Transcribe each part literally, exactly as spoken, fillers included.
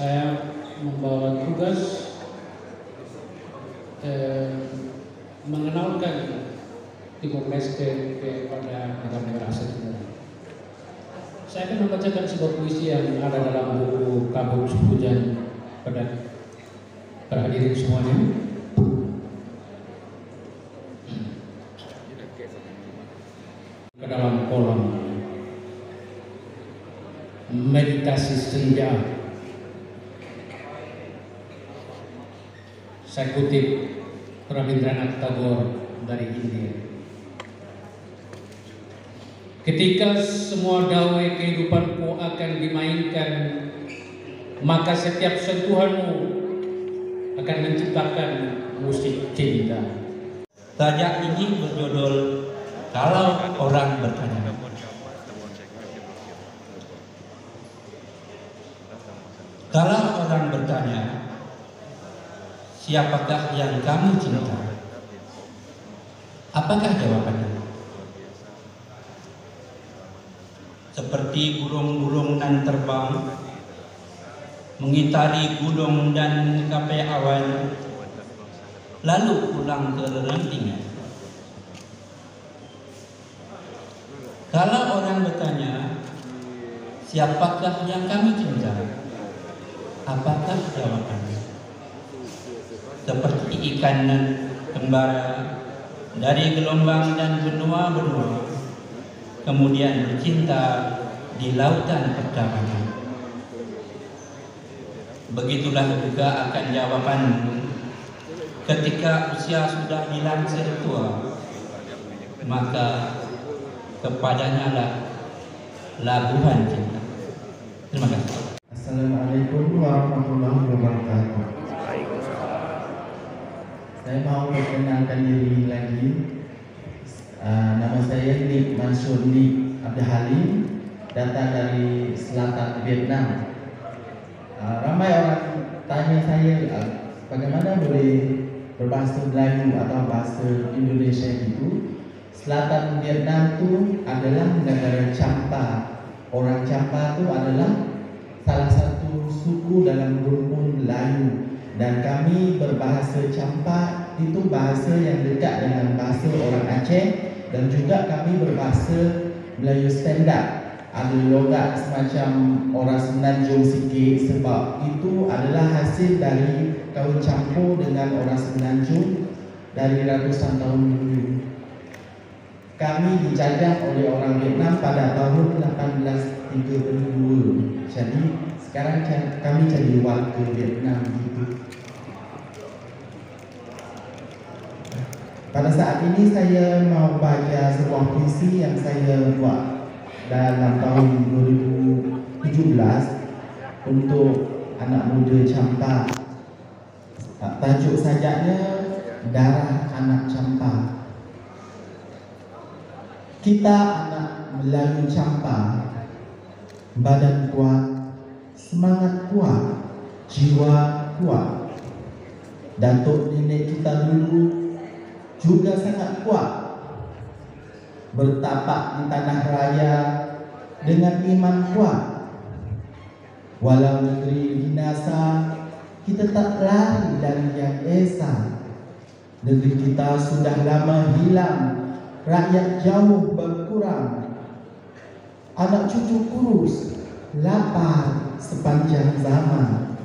Saya membawa tugas, eh, mengenalkan Timor Leste kepada negara-negara Asia Tenggara. Saya akan membacakan sebuah puisi yang ada dalam buku Kabut Hujan pada para hadirin semuanya. Ke dalam kolom meditasi senja. Saya kutip Rabindranath Tagore dari India. Ketika semua dawai kehidupanku akan dimainkan, maka setiap sentuhanmu akan menciptakan musik cinta. Sajak ini berjudul Kalau Orang Bertanya. Kalau orang bertanya, "Siapakah yang kamu cinta?" Apakah jawabannya? Seperti burung-burung nan terbang mengitari gunung dan menggapai awan, lalu pulang ke rerengkingan. Kalau orang bertanya, "Siapakah yang kamu cinta?" Apakah jawabannya? Seperti ikan nan kembara dari gelombang dan benua-benua, kemudian bercinta di lautan pertama. Begitulah juga akan jawabanmu ketika usia sudah dilansir tua, maka kepadanyalah labuhan cinta. Terima kasih. Assalamualaikum warahmatullahi wabarakatuh. Saya mau perkenalkan diri lagi. Ah, nama saya Nik Mansur Nik Abdul Halim, datang dari selatan Vietnam. Ah, ramai orang tanya saya, ah, bagaimana boleh berbahasa Melayu atau bahasa Indonesia gitu. Selatan Vietnam tu adalah negara Champa. Orang Champa tu adalah salah satu suku dalam rumpun Melayu, dan kami berbahasa Champa, itu bahasa yang dekat dengan bahasa orang Aceh, dan juga kami berbahasa Melayu standard. Ada logat semacam orang Semenanjung sikit, sebab itu adalah hasil dari kawin campur dengan orang Semenanjung dari ratusan tahun dulu. Kami dijajah oleh orang Vietnam pada tahun lapan belas tiga puluh dua. Jadi, sekarang ca-, kami jadi warga Vietnam gitu. Pada saat ini saya mau baca sebuah puisi yang saya buat dalam tahun dua ribu tujuh belas untuk anak muda Champa. Tajuk sajaknya Darah Anak Champa. Kita anak Melayu Champa, badan kuat, semangat kuat, jiwa kuat. Datuk nenek kita dulu juga sangat kuat, bertapak di tanah raya dengan iman kuat. Walau negeri binasa, kita tak lari dari Yang Esa. Negeri kita sudah lama hilang, rakyat jauh berkurang. Anak cucu kurus, lapar sepanjang zaman.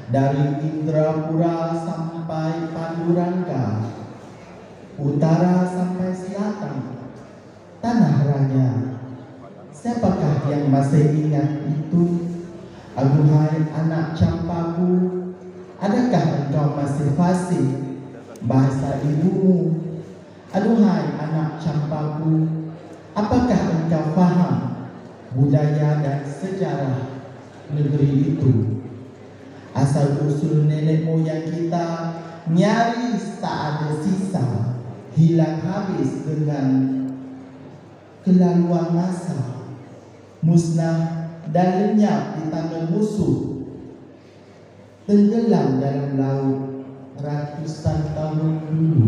Dari Indrapura sampai Pandurangga, utara sampai selatan, tanah raya. Siapakah yang masih ingat itu? Aduhai anak Champaku, adakah engkau masih fasih bahasa ibumu? Aduhai anak Champaku, apakah engkau faham budaya dan sejarah negeri itu? Asal usul nenek moyang kita nyaris tak ada sisa, hilang habis dengan kelaluan masa, musnah dan lenyap di tangan musuh, tenggelam dalam laut ratusan tahun dulu.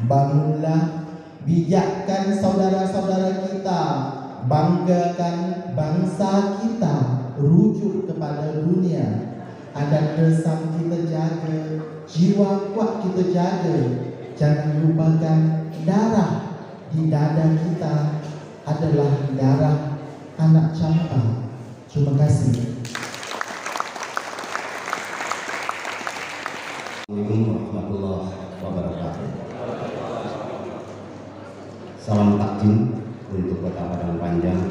Bangunlah, bijakkan saudara-saudara kita, banggakan bangsa kita, rujuk kepada dunia. Adat reusam kita jaga, jiwa kuat kita jaga. Jangan lupakan darah di dada kita adalah darah anak Campa. Terima kasih. Assalamualaikum warahmatullahi wabarakatuh. Salam takzim untuk Kota Padang Panjang.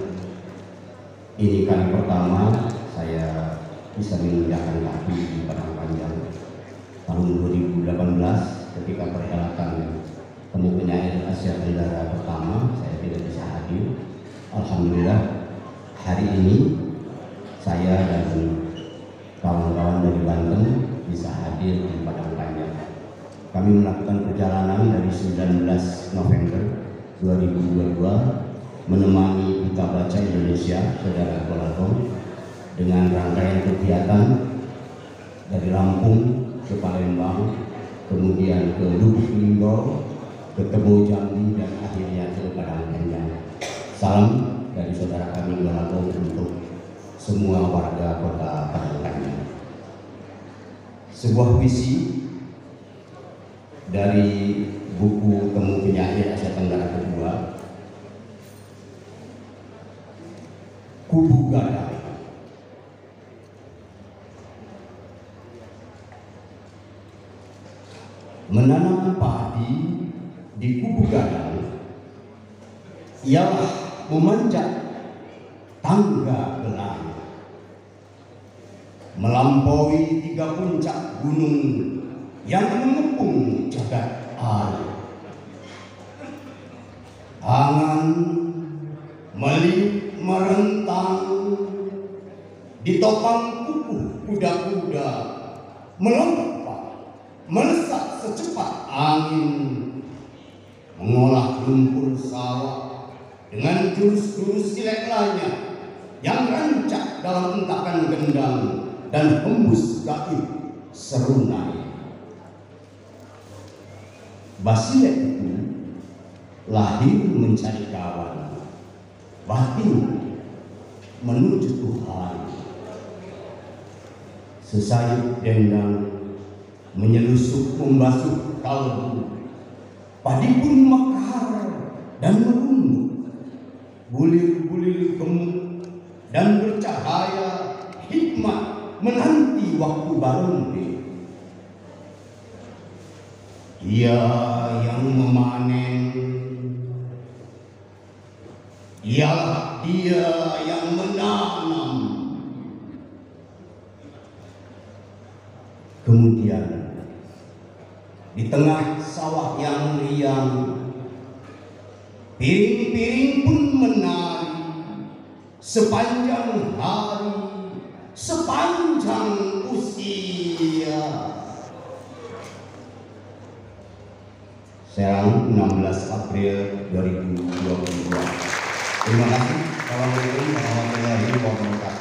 Ini kali pertama saya bisa menginjakkan kaki di Padang Panjang. Tahun dua ribu delapan belas, ketika perhelatan Temu Penyair Asia Tenggara pertama, saya tidak bisa hadir. Alhamdulillah, hari ini saya dan kawan-kawan dari Banten bisa hadir di Padang Panjang. Kami melakukan perjalanan dari sembilan belas November dua ribu dua puluh dua, menemani Duta Baca Indonesia, Saudara Golagong, dengan rangkaian kegiatan dari Lampung ke Palembang, kemudian ke Lubuk Linggau, ke Tebo Jambi, dan akhirnya ke Padang Panjang. Salam dari saudara kami Golagong untuk semua warga Kota Padang Panjang. Sebuah puisi dari buku Temu Penyair Asia Tenggara kedua, Kubu Gadang. Menanam padi di Kubu Gadang ialah memanjat tangga ke langit, melampaui tiga puncak gunung yang mengepung jagat air. Angan meliuk merentang, ditopang kukuh kuda-kuda, melompat, melesat secepat angin, mengolah lumpur sawah dengan jurus-jurus silat lanyah yang rancak dalam entakan gendang dan hembus gaib serunai. Basilet itu lahir mencari kawan, batin menuju Tuhan. Sesayup dendang menyelusup membasuh kalbu, padi pun mekar dan merunduk. Bulir-bulir gemuk dan bercahaya hikmat menanti waktu barong deh. Dia yang memanen ialah dia yang menanam. Kemudian, di tengah sawah yang riang, piring-piring pun menari sepanjang hari, sepanjang usia. Serang, enam belas April dua ribu dua puluh dua. Terima kasih. Assalamualaikum warahmatullahi wabarakatuh.